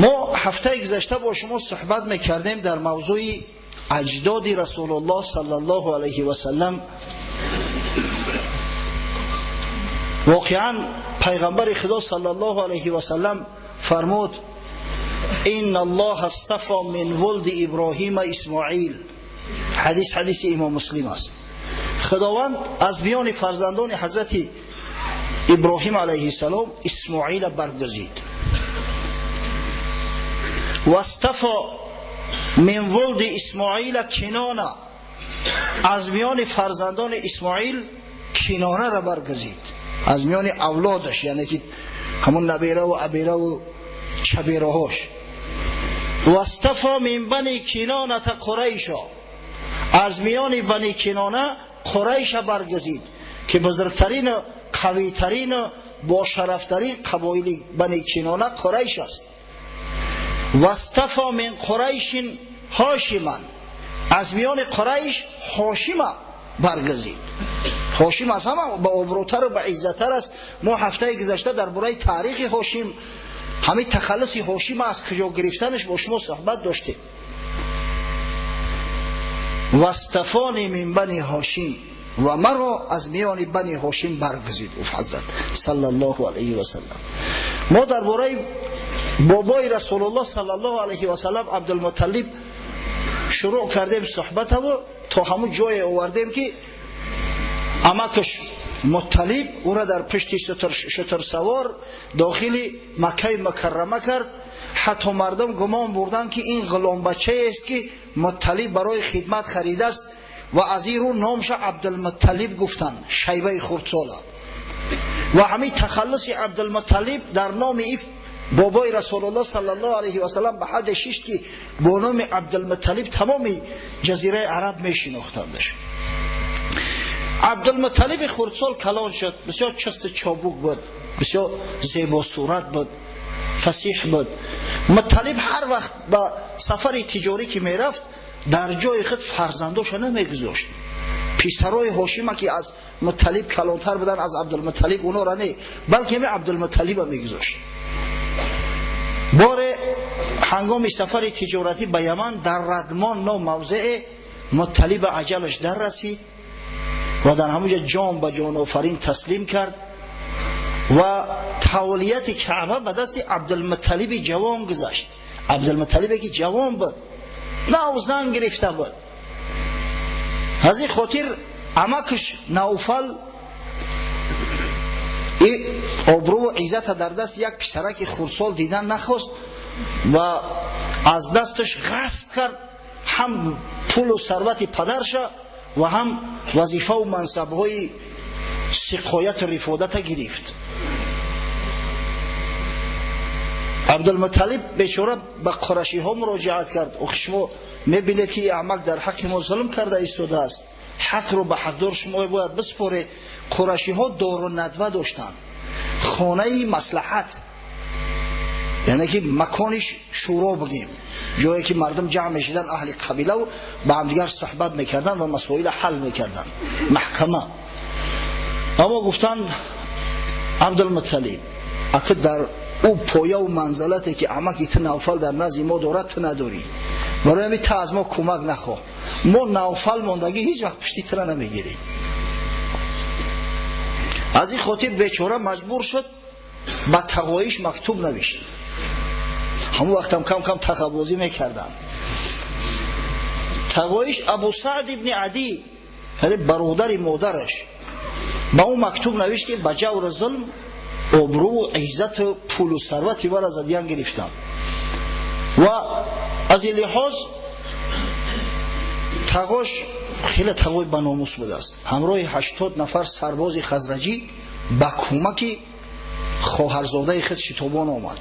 Мо ҳафтаи гузашта бо шумо суҳбат мекардем дар мавзӯи аҷдоди Расулуллоҳ саллаллоҳу алайҳи васаллам. Воқеан пайғамбари Худо саллаллоҳу алайҳи васаллам фармуд: инна Аллоҳа астафо мин вулди Иброҳима Исмоил. Ҳадис ҳадиси имом Муслим аст. Худованд аз миёни фарзандони ҳазрати Иброҳим алайҳиссалом Исмоила баргузид. Вастафо мин вулди Исмоила Кинона. Аз миёни фарзандони Исмоил Кинонаро баргузид. Аз миёни авлодаш, яъне ки ҳамон набераву абераву чабераҳош. Вастафо мин бани Киноната Қурайшо. Аз миёни бани Кинона Қурайша баргузид, ки бузургтарину қавитарину бошарафтарин қабоили бани Кинона Қурайш аст. Вастафо мин Қурайшин Ҳошиман. Аз миёни Қурайш Ҳошима баргузид. Ҳошим аз ҳама ба обрӯтару ба иззаттар аст. Мо ҳафтаи гузашта дар бораи таърихи Ҳошим, ҳамин тахаллуси Ҳошима аз куҷо гирифтанаш бо шумо суҳбат доштем. Вастафони мин бани Ҳошим, ва маро аз миёни бани Ҳошим баргузид, гуфт ҳазрат саллаллоҳу алайҳи васаллам. Мо дар бораи бобои Расулуллоҳ саллаллоҳу алайҳи васаллам Абдулмуталлиб шурӯъ кардем суҳбатаву то ҳамун ҷое овардем, ки амакаш Мутталиб ӯро дар пушти шутурсавор дохили Маккаи Мукаррама кард. Ҳатто мардум гумон бурданд, ки ин ғуломбачаест, ки Мутталиб барои хидмат харидааст, ва аз ин рӯ номша Абдулмутталиб гуфтанд, шайбаи хурдсола. Ва ҳамин тахаллуси Абдулмутталиб дар номи иф бобои Расулуллоҳ саллаллоҳу алайҳи васаллам ба ҳадде шишт, ки бо номи Абдулмутталиб тамоми ҷазираи араб мешинохтандаш. Абдулмутталиби хурдсол калон шуд, бисёр чусту чобук буд, бисёр зебосурат буд, фасиҳ буд. Мутталиб ҳар вақт ба сафари тиҷорӣ ки мерафт, дар ҷои худ фарзандоша намегузошт. Писарои Ҳошима, ки аз Мутталиб калонтар буданд, аз Абдулмутталиб, онора не, балки ҳами Абдулмутталиба мегузошт. Боре ҳангоми сафари тиҷоратӣ ба Яман дар Радмон ном мавзеъе Мутталиба аҷалаш дар расид ва дар ҳамонҷо ҷон ба ҷонофарин таслим кард ва тавлияти Каъба ба дасти Абдулмутталиби ҷавон гузашт. Абдулмутталибе ки ҷавон буд, нав зан гирифта буд. Аз ин хотир амакаш Науфал обрӯву иззата дар дасти як писараки хурдсол дидан нахост ва аз дасташ ғасб кард ҳам пулу сарвати падарша ва ҳам вазифаву мансабҳои сиқояту рифодата гирифт. Абдулмутталиб бечора ба қурашиҳо муроҷиат кард. Охи шумо мебинед, ки амак дар ҳаққи мо зулм карда истодааст, ҳақро ба ҳақдор шумо бояд биспоред. Қурашиҳо дору надва доштанд, хонаи маслаҳат, яъне ки макони шӯро бигем, ҷое ки мардум ҷамъ мешиданд, аҳли қабилаву ба ҳамдигар суҳбат мекарданд ва масоила ҳал мекарданд, маҳкама. Аммо гуфтанд: Абдулмутталиб, ака дар ӯ появу манзалате ки амаки ту Навфал дар назди мо дорад, ту надорӣ, барои ҳамин ту аз мо кӯмак нахоҳ, мо Навфал мондагӣ ҳеҷ вақт пушти тура намегирем. Аз ин хотир бечора маҷбур шуд, ба тағоиш мактуб навишт. Ҳамон вақтам кам кам тағабозӣ мекарданд. Тағоиш Абу Саъд ибни Адӣ, яъне бародари модараш, ба ӯ мактуб навишт, ки ба ҷавру зулм обрӯву иззату пулу сарвати маро задиян гирифтанд ва аз ин лиҳоз тағош хеле тағои баномус будааст. Ҳамроҳи 80 нафар сарбози хазраҷӣ ба кӯмаки хоҳарзодаи худ шитобон омад.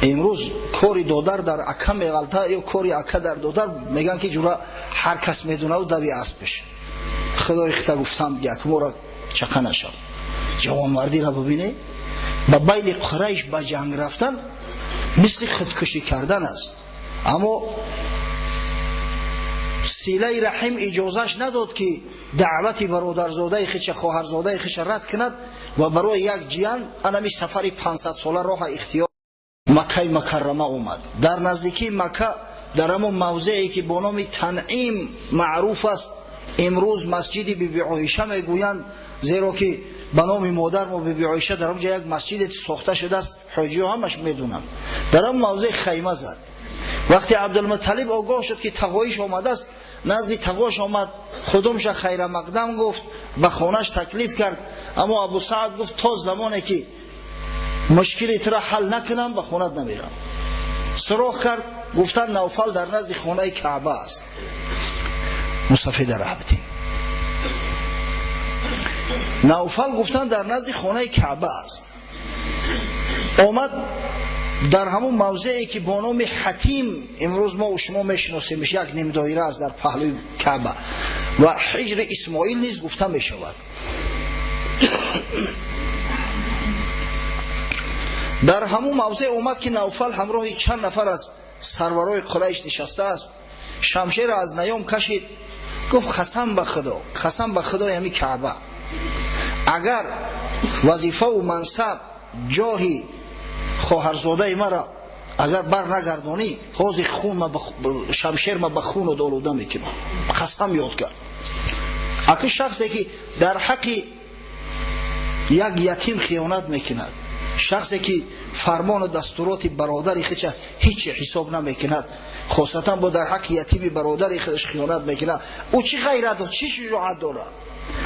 Имрӯз кори додар дар ака меғалта ё кори ака дар додар, мегӯянд, ки ҷура ҳар кас медонаву дави аспш. Худои хита гуфтам, як мора чақа нашав. Ҷавонмардиро бибине, ба байни Қурайш ба ҷанг рафтан мисли худкушӣ кардан аст. Аммо силаи раҳим иҷозаш надод, ки даъвати бародарзодаи хиша, хоҳарзодаи хиша рад кунад ва барои як ҷиян анами сафари 500 сола роҳа ихтиёр. Маккаи Мукаррама омад. Дар наздикии Макка, дар ҳамон мавзее ки бо номи Танъим маъруф аст, имрӯз масҷиди Биби Оиша мегӯянд, зеро ки ба номи модар мо Биби Оиша дар онҷо як масҷиде сохта шудааст, ҳоҷиҳо ҳамаш медонанд. Дар он мавзеъ хайма зад. Вақте Абдулмуталлиб огоҳ шуд ки тағоиш омадааст, назди тағош омад, худумша хайра мақдам гуфт, ба хонаш таклиф кард. Аммо Абу Саъд гуфт то замоне ки мушкили туро ҳал накунам ба хонат намерам. Суроғ кард, гуфтан Навфал дар назди хонаи Каъба аст. Мусафида раҳматин. Навфал гуфтан дар назди хонаи Каъба аст. Омад дар ҳамон мавзее ки бо номи Ҳатим имрӯз мо шумо мешиносемш, як нимдоира аст дар паҳлӯи Каъба ва ҳиҷри Исмоил низ гуфта мешавад. Дар ҳамон мавзеъ омад ки Навфал ҳамроҳи чанд нафар аз сарварои Қурайш нишастааст. Шамшерро аз наём кашид, гуфт қасам ба Худо, қасам ба Худои ҳамин Каъба, агар вазифаву мансаб ҷоҳи хоҳарзодаи маро агар бар нагардонӣ, ҳозир шамшер ма ба хуну олуда мекунам. Қасам ёд кард. Аки шахсе ки дар ҳаққи як ятим хиёнат мекунад, шахсе ки фармону дастуроти бародари худша ҳеҷ ҳисоб намекунад, хосатан бо дар ҳаққи ятими бародари худаш хиёнат мекунад, ӯ чӣ ғайрат, чӣ шуҷоат дорад?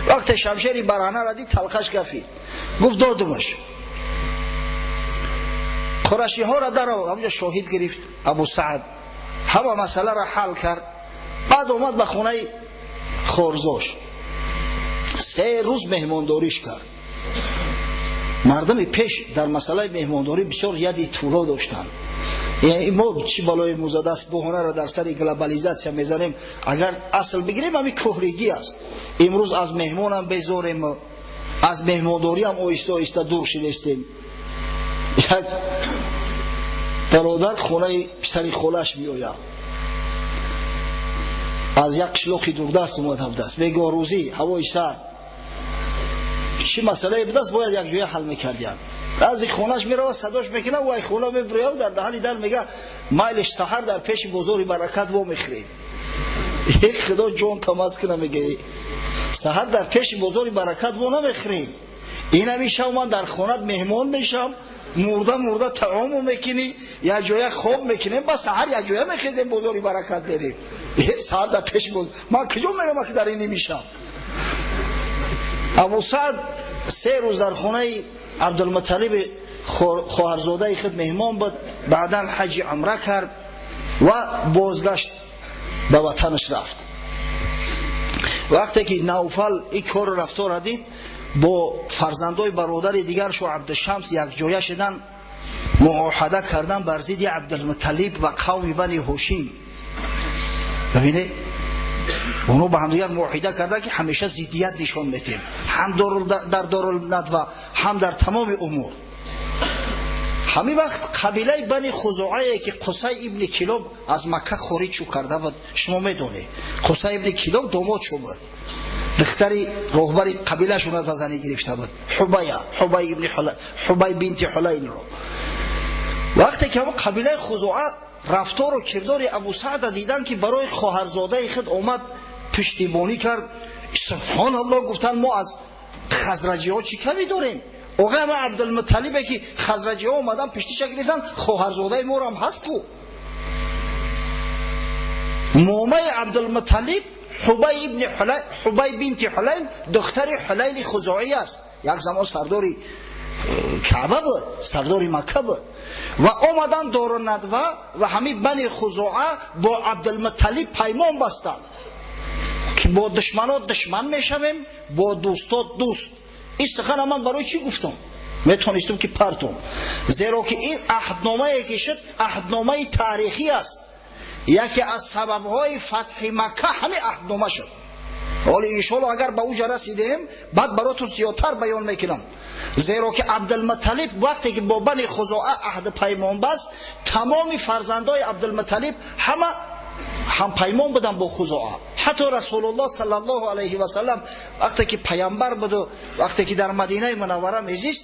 Вақте шамшери барҳанаро дид, талхаш гафид, гуфт додумаш. Қурашиҳоро даровард, ҳамонҷо шоҳид гирифт Абу Саъд, ҳама масъаларо ҳал кард. Баъд омад ба хонаи хорзош, 3 рӯз меҳмондориш кард. Мардуми пеш дар масъалаи меҳмондорӣ бисёр яди тӯло доштанд. Мо чӣ балои музадаст баҳонаро дар сари глобализатсия мезанем, агар асл бигирем ҳамин кӯҳригӣ аст. Имрӯз аз меҳмонам безорем, аз меҳмондориам оҳиста оҳиста дур шудастем. Як бародар хонаи писари холаш меояд, аз як қишлоқи дурдаст омада будааст, бегоҳрӯзӣ, ҳавои сард, чӣ масъалае будааст, бояд якҷоя ҳал мекардиям. Назди хонаш меравад, садош мекунад, вай хона мебирояд, дар даҳани дар мега майлиш саҳар дар пеши бозори Баракат во мехӯрем. Э Худо ҷон тамаз куна, мега саҳар дар пеши бозори Баракат во намехӯрем. Инами шав ман дар хонат меҳмон мешам, мурда мурда таому мекунӣ, як ҷоя хоб мекунем, ба саҳар як ҷоя мехезем, бозори Баракат мерем. Саҳар дар пеши бозор ман куҷо мерам, ки дар ин нимишав? Абу Саъд 3 рӯз дар хонаи Абдулмуталлиб хоҳарзодаи худ меҳмон буд. Баъдан ҳаҷи умра кард ва бозгашт ба ватанаш рафт. Вақте ки Навфал ин корро рафтора дид, бо фарзандои бародари дигаршу Абдушамс якҷоя шудан, муоҳада кардан бар зидди Абдулмуталлиб ва қавми Бани Ҳошим. Бибинед, онҳо ба ҳамдигар муоҳида кардан ки ҳамеша зиддият нишон медиҳем, ҳам дар Дорулнадва, ҳам дар тамоми умур. Ҳамин вақт қабилаи Бани Хузоае ки Қусай ибни Килоб аз Макка хориҷ шу карда буд, шумо медонед, Қусай ибни Килоб домод шу буд, духтари роҳбари қабилашонро ба занӣ гирифта буд, Ҳубая, Ҳубай ибни Ҳубай бинти Ҳулайлро. Вақте ки ҳамон қабилаи Хузоа рафтору кирдори Абу Саъда дидан ки барои хоҳарзодаи худ омад пуштибонӣ кард, субҳоналлоҳ гуфтанд, мо аз хазраҷиҳо чӣ камӣ дорем? Оғои ма Абдулмуталлибе ки хазраҷиҳо омадан пуштиша гирифтан, хоҳарзодаи морам ҳаст ку. Момаи Абдулмуталлиб Ҳубай ибни Ҳулай, Ҳубай бинти Ҳулайл духтари Ҳулайли Хузоӣ аст. Як замон сардори Каъба буд, сардори Макка буд. Ва омадан Дорунадва ва ҳамин Бани Хузоа бо Абдулмуталлиб паймон бастанд ки бо душманот душман мешавем, бо дӯстот дӯст. Ин сухана ман барои чӣ гуфтам? Метавонистам ки партом, зеро ки ин аҳдномае ки шуд аҳдномаи таърихӣ аст. Яке аз сабабҳои фатҳи Макка ҳамин аҳднома шуд. ҳоло иншоалло агар ба уҷа расидем, баъд баротон зиёдтар баён мекунам. Зеро ки Абдулмуталлиб вақте ки бо Бани Хузоа аҳд паймон баст, тамоми фарзандои Абдулмуталлиб ҳама ҳампаймон буданд бо Хузоа. Ҳатто Расулуллоҳ саллаллоҳу алайҳи васаллам вақте ки паямбар буду вақте ки дар Мадинаи Мунаввара мезист,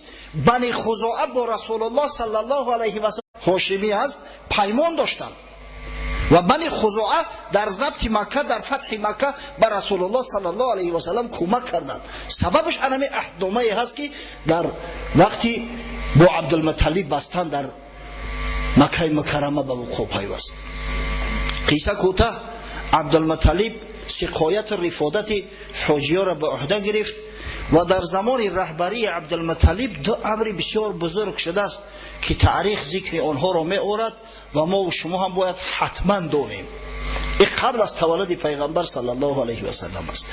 Бани Хузоа бо Расулуллоҳ саллаллоҳу алайҳи васаллам ҳошимӣ ҳаст, паймон доштанд ва Бани Хузоа дар забти Макка, дар фатҳи Макка ба Расулуллоҳ саллаллоҳу алайҳи васаллам кӯмак карданд. Сабабаш анами аҳдномае ҳаст, ки дар вақти бо Абдулмуталлиб бастан дар Маккаи Мукаррама ба вуқӯъ пайваст. Қисса кӯтаҳ, Абдулмуталлиб сиқояту рифодати ҳоҷиёро ба уҳда гирифт ва дар замони раҳбарии Абдулмуталлиб ду амри бисёр бузург шудааст, ки таърих зикри онҳоро меорад ва мо шумо ҳам бояд ҳатман донем. Ин қабл аз таваллуди пайғамбар саллаллоҳу алайҳи васаллам аст.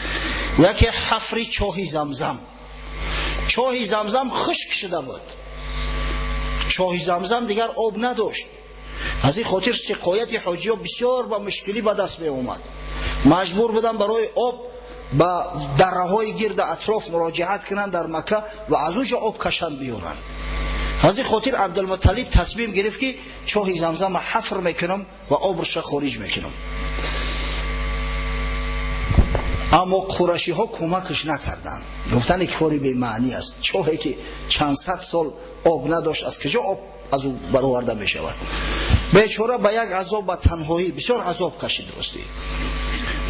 Яке ҳафри чоҳи Замзам. Чоҳи Замзам хушк шуда буд, чоҳи Замзам дигар об надошт. Аз ин хотир сиқояти ҳоҷиё бисёр ба мушкилӣ ба даст меомад. Маҷбур буданд барои об ба дарраҳои гирда атроф муроҷиат кунанд дар Макка ва аз он ҷо об кашанд биёранд. Аз ин хотир Абдулмуталлиб тасмим гирифт, ки чоҳи Замзама ҳафр мекунам ва обрша хориҷ мекунам. Аммо қурашиҳо кӯмакаш накарданд, гуфтанд ки кори бемаънӣ аст, чоҳе ки чанд сад сол об надошт аз куҷо об аз ӯ бароварда мешавад. Бечора ба як азоб, ба танҳоӣ бисёр азоб кашид. Ростӣ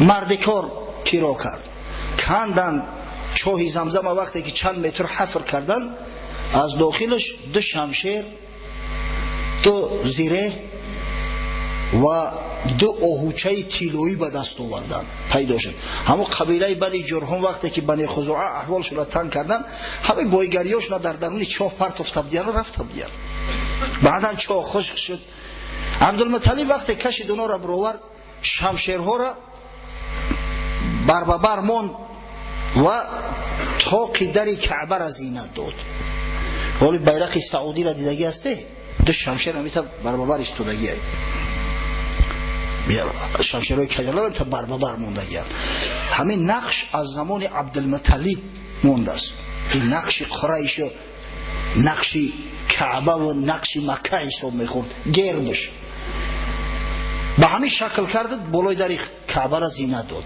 мардикор киро кард, канданд чоҳи Замзама. Вақте ки чанд метр ҳафр карданд, аз дохилаш ду шамшер, ду зиреҳ ва ду оҳучаи тиллоӣ ба даст оварданд, пайдо шуд. Ҳамон қабилаи Бани Ҷурҳум вақте ки Бани Хузоа аҳволшонро танг карданд, ҳамаи бойгариёшонро дар даруни чоҳ партофта будияну рафта будиянд. Баъдан чоҳ хушк шуд. Абдулмуталлиб вақте кашид онҳоро баровард, шамшерҳоро барбабар монд ва тоқи дари Каъбаро зинат дод. Ҳоли байрақи Саудиро дидагӣ ҳасте? Ду шамшер ҳамита барбабар истодагӣ, шамшерҳои каҷаларо ҳамита барбабар мондагианд. Ҳамин нақш аз замони Абдулмуталлиб мондааст. Ин нақши Қурайшу нақши Каъба ва нақши Макка ҳисоб мехӯрд, гербш ба ҳамин шакл кард, болои дари Каъбаро зинат дод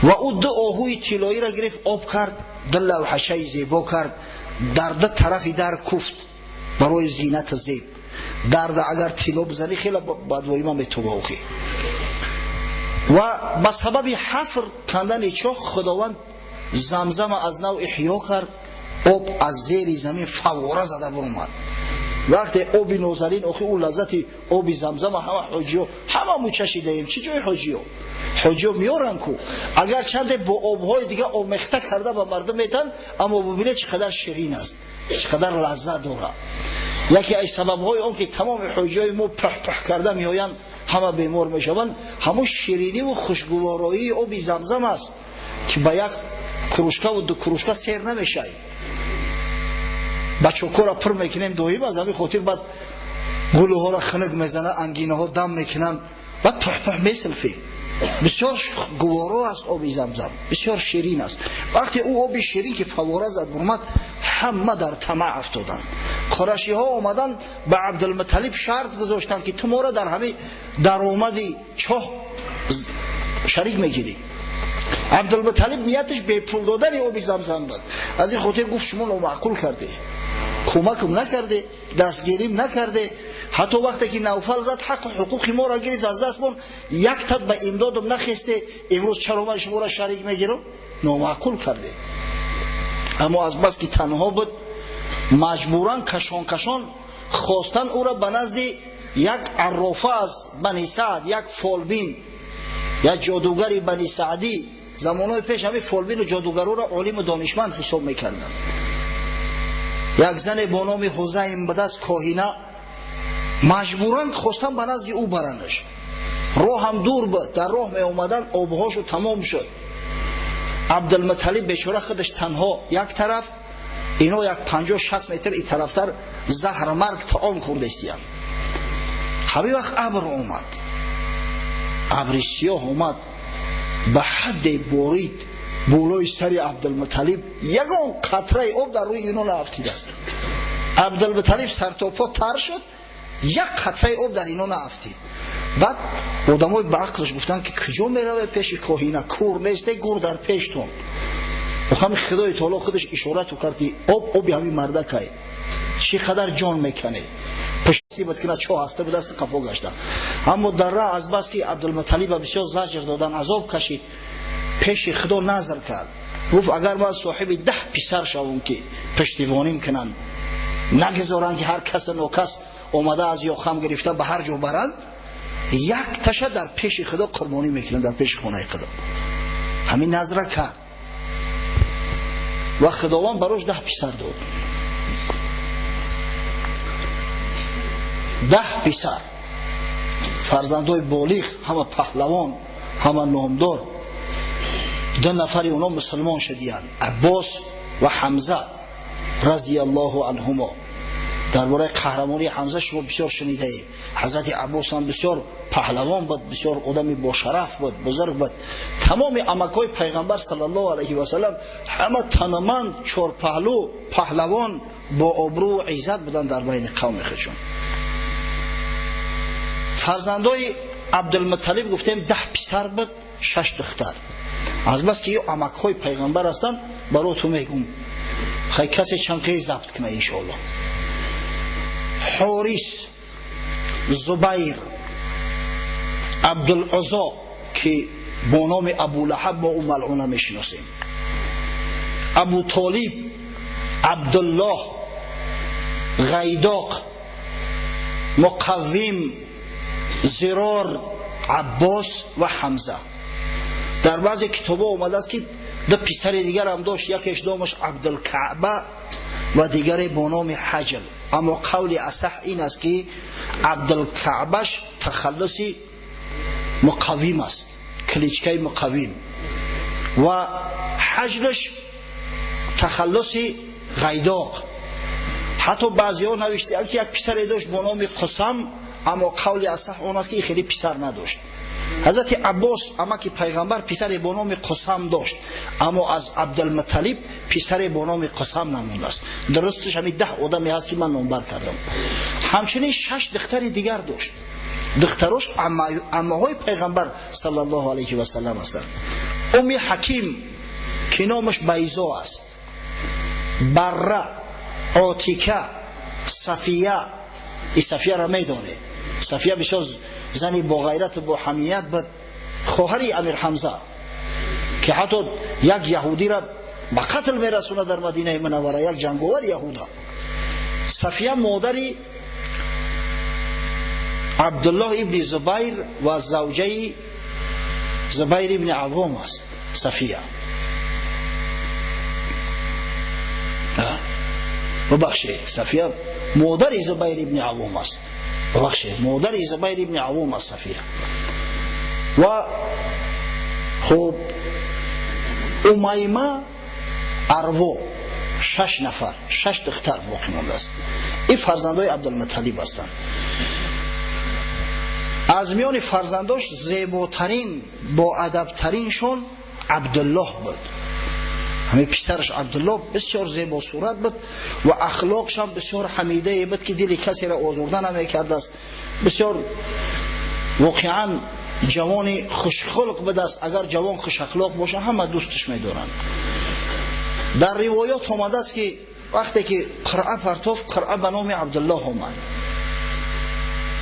ва ӯ ду оҳуи тиллоиро гирифт, об кард, ду лавҳашаи зебо кард, дар ду тарафи дар куфт барои зинату зеб. Дарда агар тилло бизанӣ хеле бадвоима метоба охи. Ва ба сабаби ҳафр кандани чоҳ Худованд Замзама аз нав эҳё кард, об аз зери замин фаввора зада буромад. Вақте оби нозалин, охи ӯ лаззати оби Замзама ҳама ҳоҷиё ҳама мучашидаем. Чӣ ҷои ҳоҷиё? Ҳоҷиё меоранд ку, агар чанде бо обҳои дига омехта карда ба мардум метанд, аммо бубинед чӣ қадар ширин аст, чӣ қадар лаззат дорад. Яке аз сабабҳои он ки тамоми ҳоҷиёи мо пӯҳ-пӯҳ карда меоянд, ҳама бемор мешаванд, ҳамон шириниву хушгувороии оби Замзам аст, ки ба як кружкаву ду кружка сер намешавӣ. Бачокора пур мекунем доим, аз ҳамин хотир баъд гулуҳоро хунук мезанад, ангинаҳо дам мекунанд, баъд пӯҳ-пӯҳ месилфем. Бисёр гуворо аст оби Замзам, бисёр ширин аст. Вақте ӯ оби ширин ки фаввора зад бурмад, ҳама дар тамаъ афтоданд. Қурашиҳо омаданд ба Абдулмуталлиб шарт гузоштанд, ки ту моро дар ҳамин даромади чоҳ шарик мегирӣ. Абдулмуталлиб нияташ бепул додани оби Замзам буд. Аз ин хотир гуфт шумо номаъқул карде, кӯмакам накарде, дастгирим накарде, ҳатто вақте ки Навфал зад ҳаққу ҳуқуқи моро гирифт аз дастмон, як таб ба имдодам нахесте, имрӯз чаро ман шуморо шарик мегирам? Номаъқул карде. Аммо аз бас ки танҳо буд, маҷбуран кашон кашон хостан ӯро ба назди як аррофа аз Бани Саъд, як фолбин, як ҷодугари Бани Саъдӣ. Замонҳои пеш ҳамин фолбину ҷодугароро олиму донишманд ҳисоб мекарданд. Як зане бо номи Ҳузайм будаст, коҳина, маҷбуран хостан ба назди ӯ баранаш. Роҳ ҳам дур буд, дар роҳ меомаданд, обҳошу тамом шуд. Абдулмуталлиб бечора худаш танҳо як тараф, ино як 50-60 метр и тарафтар заҳр марг таом хӯрдастиянд. Ҳамин вақт абр омад, абри сиёҳ омад, ба ҳадде борид болои сари Абдулмуталлиб, ягон қатраи об дар рӯи ино наафтидааст. Абдулмуталлиб сартопо тар шуд, як қатраи об дар ино наафтид. Баъд одамои ба ақлаш гуфтанд, ки куҷо мераве пеши коҳина, кур несте, гур дар пештон. Охами Худои таоло худаш ишорату кард, ки об оби ҳамин мардакай, чӣ қадар ҷон мекане. Пушти буд ки на чоҳ ҳаста буд, аст қафо гашта. Аммо дар роҳ аз бас ки Абдулмуталлиб бисёр заҷр додан, азоб кашид, пеши Худо назр кард. Гуфт агар ман соҳиби 10 писар шавам ки пуштибоним кунанд, нагузоранд ки ҳар кас нокас омада аз ёхам гирифта ба ҳар ҷо баранд, як таша дар пеши Худо қурбонӣ мекунанд, дар пеши хонаи Худо. Ҳамин назра кард ва Худованд барош 10 писар дод. 10 писар, фарзандои болиғ, ҳама паҳлавон, ҳама номдор. 2 нафари онҳо мусулмон шудиянд, Аббос ва Ҳамза разияллоҳу анҳумо. Дар бораи қаҳрамонии Ҳамза шумо бисёр шунидаед. Ҳазрати Аббос ҳам бисёр паҳлавон буд, бисёр одами бошараф буд, бузург буд. Тамоми амакҳои пайғамбар саллаллоҳу алайҳи васаллам ҳама таноманд, чорпаҳлу, паҳлавон, бо обрӯ ва иззат буданд дар байни қавми худшон. Фарзандои Абдулмуталлиб гуфтем 10 писар буд, 6 духтар. Аз бас ки амакҳои пайғамбар ҳастанд, барои ту мегӯм хай касе чанқи забт кунад иншоаллоҳ. Ҳорис, Зубайр, Абдулуззо ки бо номи Абулаҳаб мо ӯ малъуна мешиносем, Абутолиб, Абдуллоҳ, Ғайдоқ, Муқаввим, Зирор, Аббос ва Ҳамза. Дар баъзе китобҳо омадааст ки 2 писари дигар ҳам дошт, якеш номаш Абдулкаъба ва дигаре бо номи Ҳаҷр. Аммо қавли асаҳ ин аст ки Абдулкаъбаш тахаллуси Муқаввим аст, кличкаи Муқаввим, ва Ҳаҷраш тахаллуси Ғайдоқ. Ҳатто баъзеҳо навиштаанд ки як писаре дошт бо номи Қусам, аммо қавли асаҳ он аст ки хеле писар надошт. Ҳазрати Аббос амаки пайғамбар писаре бо номи Қусам дошт, аммо аз Абдулмуталлиб писаре бо номи Қусам намондааст. Дурусташ ҳамин 10 одаме ҳаст ки ман номбар кардам. Ҳамчунин 6 духтари дигар дошт. Духтарош аммаҳои пайғамбар саллаллоҳу алайҳи васаллам ҳастанд. Умми Ҳаким ки номаш Байзо аст, Барра, Отика, Сафия. И Сафияро медонед. Сафия бисёр зани бо ғайрату бо ҳамият буд, хоҳари Амир Ҳамза ки ҳатто як яҳудиро ба қатл мерасонад дар Мадинаи Мунаввара, як ҷанговари яҳуда. Сафия модари Абдуллоҳ ибни Зубайр ва завҷаи Зубайр ибни Аввом аст. Сафия бубахшед, Сафия модари Зубайр ибни Аввом аст. Бубахшед, модари Зубайр ибни Аввом аст Сафия. Ва хуб Умайма, Арво, 6 нафар, 6 духтар боқӣ мондааст. Ин фарзандои Абдулмуталлиб ҳастанд. Аз миёни фарзандош зеботарин, боадабтариншон Абдуллоҳ буд. Ҳамин писараш Абдуллоҳ бисёр зебосурат буд ва ахлоқшам бисёр ҳамидае буд ки дили касеро озурда намекардааст. Бисёр воқеан ҷавони хушхулқ будааст. Агар ҷавон хушахлоқ бошад, ҳама дӯсташ медоранд. Дар ривоят омадааст ки вақте ки қуръа партофт, қуръа ба номи Абдуллоҳ омад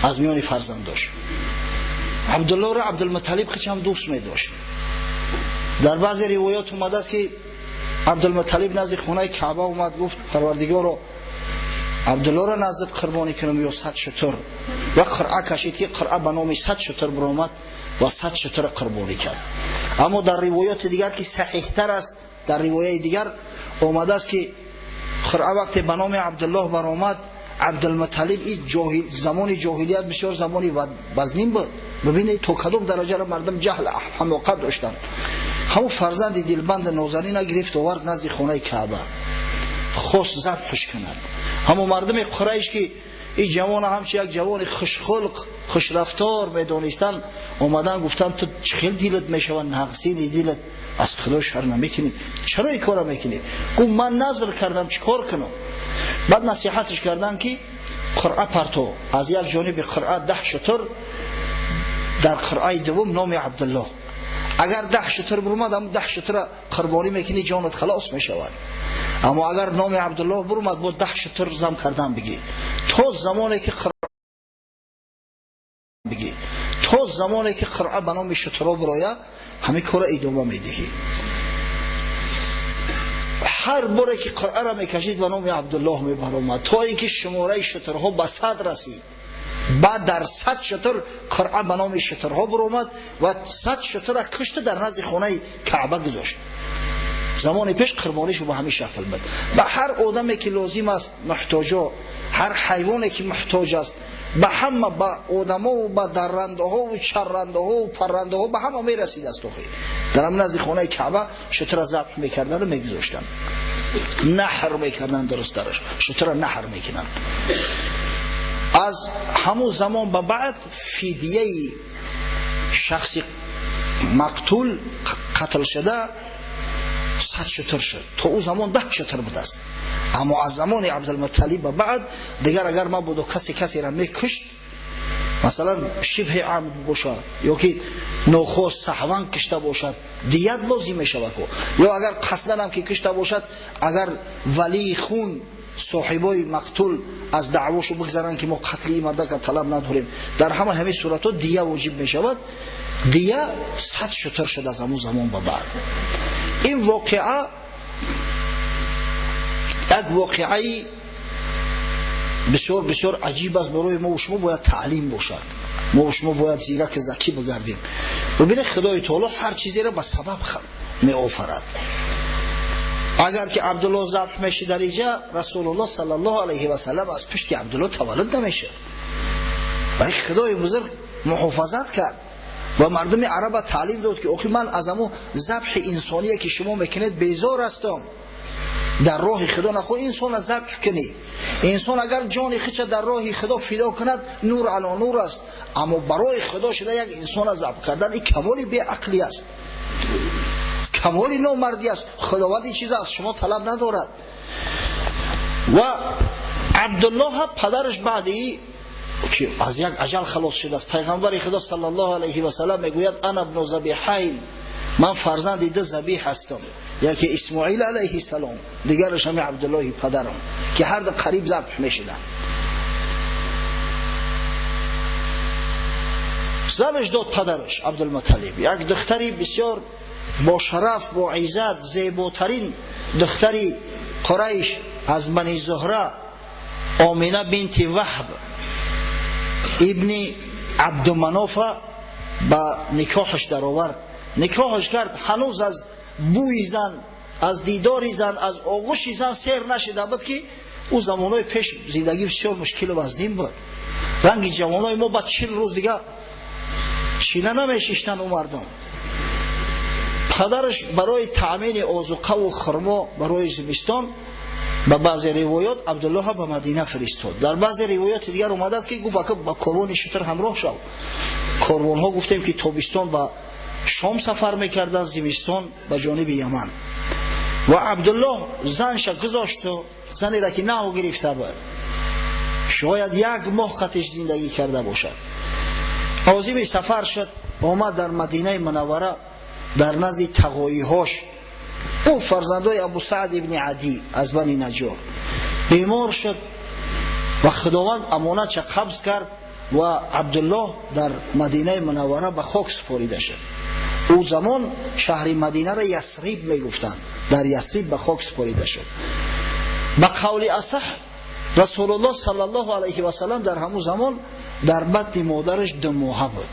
аз миёни фарзандош. Абдуллоҳро Абдулмуталлиб хичам дӯст медошт. Дар баъзе ривоят омадааст ки Абдулмуталлиб назди хонаи Каъба омад, гуфт Парвардигоро, Абдуллоҳро наздит қурбонӣ кунам ё 100 шутур. Ва қуръа кашид ки қуръа ба номи 100 шутур баромад ва 100 шутурро қурбонӣ кард. Аммо дар ривояти дигар ки саҳиҳтар аст, дар ривояи дигар омадааст ки қуръа вақте ба номи Абдуллоҳ баромад, Абдулмуталлиб ин замони ҷоҳилият бисёр замони вазнин буд. Бибинед то кадом дараҷаро мардум ҷаҳл ҳамоқат доштанд. Ҳамон фарзанди дилбанди нозанина гирифт овард назди хонаи Каъба, хост забҳш кунад. Ҳамон мардуми Қурайш ки ин ҷавона ҳамчун як ҷавони хушхулқ, хушрафтор медонистанд, омадан гуфтанд ту чӣ хел дилат мешавад, нағзини дилат, аз Худо шарм намекунӣ, чаро ин корро мекунӣ? Гуфт ман назр кардам, чӣ кор кунам? Баъд насиҳатш карданд ки қуръа парто, аз як ҷониби қуръа 10 шутур, дар қуръаи дуввум номи Абдуллоҳ. Агар 10 шутур бурмад, ҳам 10 шутурро қурбонӣ мекунӣ, ҷонат халос мешавад. Аммо агар номи Абдуллоҳ бурмад, бо 10 шутур зам кардан бигӣ. То замоне ки То замоне ки қуръа ба номи шутурҳо бироя, ҳамин корро идома медиҳӣ. Ҳар боре ки қуръаро мекашид, ба номи Абдуллоҳ мебаромад, то ин ки шумораи шутурҳо ба 100 расид. Баъд дар 100 шутур қуръа ба номи шутурҳо баромад ва 100 шутурро кушта дар назди хонаи Каъба гузошт. Замони пеш қурбонишу ба ҳамин шакл буд. Ба ҳар одаме ки лозим аст, муҳтоҷо, ҳар ҳайвоне ки муҳтоҷ аст, ба ҳама, ба одамову ба даррандаҳову чаррандаҳову паррандаҳо, ба ҳама мерасид аст. Охи дар ҳамин назди хонаи Каъба шутурро забҳ мекардану мегузоштанд, наҳр мекарданд, дурустараш шутурро наҳр мекунанд. Аз ҳамун замон ба баъд фидияи шахси мақтул, қатл шуда, 100 шутур шуд. То ӯ замон 10 шутур будааст. Аммо аз замони Абдулмутталиб ба баъд дигар агар мабодо касе касеро мекушт, масалан шибҳи амд бошад ё ки нохост саҳван кишта бошад, дият лозим мешавад. Ё агар қасдан ҳам ки кишта бошад, агар валии хун, соҳибои мақтул аз даъвошу бигзаранд ки мо қатли ин мардака талаб надорем, дар ҳама ҳамин суратҳо дия воҷиб мешавад. Дия 100 шутур шуд аз ҳамун замон ба баъд. Ин воқеа як воқеаи бисёр бисёр аҷиб аст барои мо. Шумо бояд таълим бошад, мо шумо бояд зирак закӣ бигардем. Бибинед, Худои таоло ҳар чизеро ба сабаб меофарад. Агар ки Абдуллоҳ забҳ мешид дар инҷа, Расулуллоҳ саллаллоҳу алайҳи васаллам аз пушти Абдуллоҳ таваллуд намешуд. Ва Худои бузург муҳофазат кард ва мардуми араба таълим дод ки охи ман аз ҳамон забҳи инсоние ки шумо мекунед безор ҳастам. Дар роҳи Худо нахоҳ инсонро забҳ кунӣ. Инсон агар ҷони худша дар роҳи Худо фидо кунад, нур ало нур аст. Аммо барои Худо шуда як инсонро забҳ кардан, ин камоли беақлӣ аст, камоли номардӣ аст. Худованд ин чиза аз шумо талаб надорад. Ва Абдуллоҳ падараш баъди ки аз як аҷал халос шудааст, пайғамбари Худо саллаллоҳу алайҳи васаллам мегӯяд: ана ибну забиҳайн, ман фарзанди ду забиҳ ҳастам, яке Исмоил алайҳиссалом, дигараш ҳами Абдуллоҳи падарам, ки ҳар ду қариб забҳ мешуданд. Занаш дод падараш Абдулмутталиб як духтари бисёр бо шараф, бо иззат, зеботарин духтари Қурайш аз Бани Зуҳра, Омина бинти Ваҳб ибни Абдуманофа ба никоҳаш даровард. Никоҳаш кард, ҳанӯз аз бӯи зан, аз дидори зан, аз оғӯши зан сер нашида буд ки ӯ замонҳои пеш зиндагӣ бисёр мушкилу вазнин буд. Ранги ҷавонои мо ба 40 рӯз дигар чина намешиштанд ӯ мардум. Падараш барои таъмини озуқаву хурмо барои зимистон ба баъзе ривоят Абдуллоҳ ба Мадина фиристод. Дар баъзе ривояти дигар омадааст ки гуфт: ака, ба корвони шутур ҳамроҳ шав. Корвонҳо гуфтем ки тобистон ба Шом сафар мекарданд, зимистон ба ҷониби Яман. Ва Абдуллоҳ занша гузошту занеро ки нав гирифта буд, шояд як моҳ қатиш зиндагӣ карда бошад. Озими сафар шуд, омад дар Мадинаи Мунаввара дар назди тағоиҳош, ӯ фарзандои Абу Саъд ибни Адӣ аз Бани Наҷор, бемор шуд ва Худованд амонатша қабз кард ва Абдуллоҳ дар Мадинаи Мунаввара ба хок супорида шуд. Ӯ замон шаҳри Мадинаро Ясриб мегуфтанд, дар Ясриб ба хок супорида шуд. Ба қавли асаҳ, Расулуллоҳ саллаллоҳу алайҳи васаллам дар ҳамун замон дар батни модараш 2 моҳа буд.